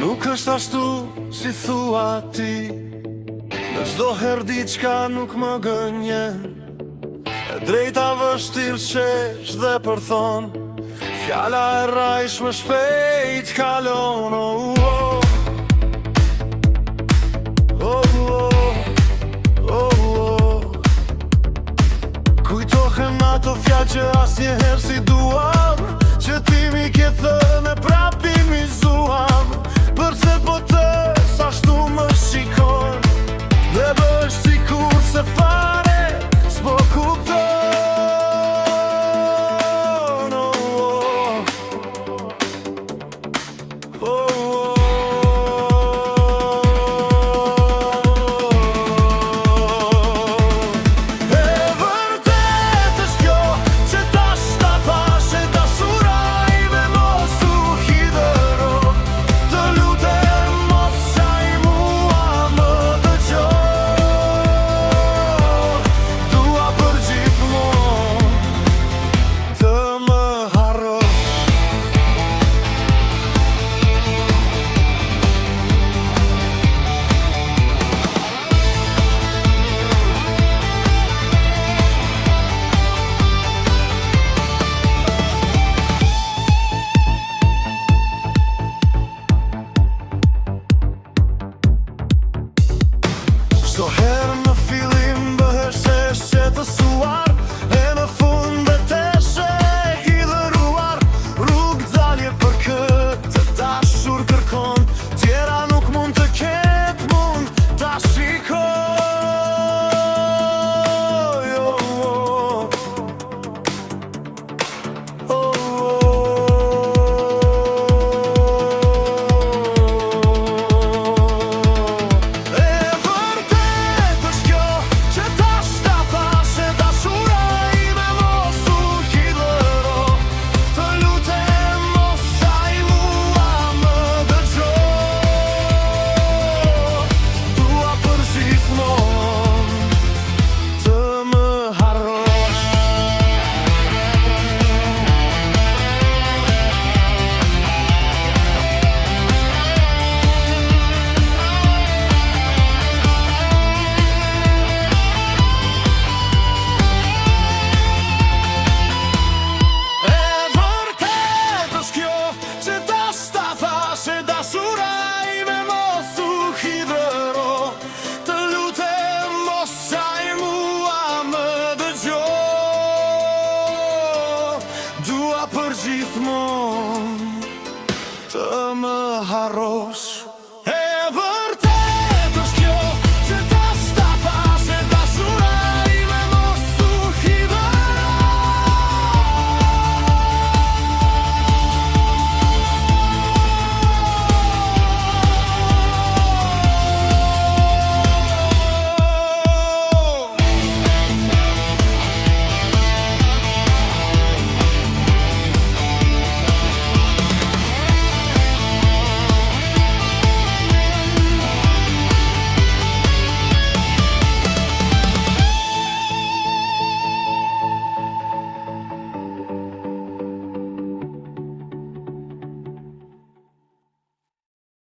Nuk është ashtu si thua ti Në çdo herë diçka nuk më gënjen E drejta vështirë qesh dhe përthon Fjala e rrejshme shpejt kalon oh, oh. Oh, oh, oh, oh. Kujtohen ato fjalë që asnjëherë s'i duam Që ti m'i ke thënë e prap i mizuam Përse po të s'ashtu më shikon Dhe bësh sikur se fare S'po kupton oh, oh. Oh, oh. E vërtet është kjo që tash ta thashë dashura ime mos u hidhëro Të lutem mos qaj mua më dëgjo Dua për gjithmonë të më harrosh. Çdo herë në fillim bëhesh e shqetësuar E në fund bëhesh e hidhëruar Rrugëdalje për këtë të dashur kërkon Tjera nuk mund të ketë mund ta shikoj oh, oh. Oh, oh. E vërtet është kjo që tash ta thashë dashura ime mos u hidhëro Të lutem mos qaj mua më dëgjo Dua për gjithmonë të më harrosh. E vërtet është kjo që tash ta thashë dashura ime mos u hidhëro Të lutem mos qaj mua më dëgjo Dua për gjithmonë të më harrosh.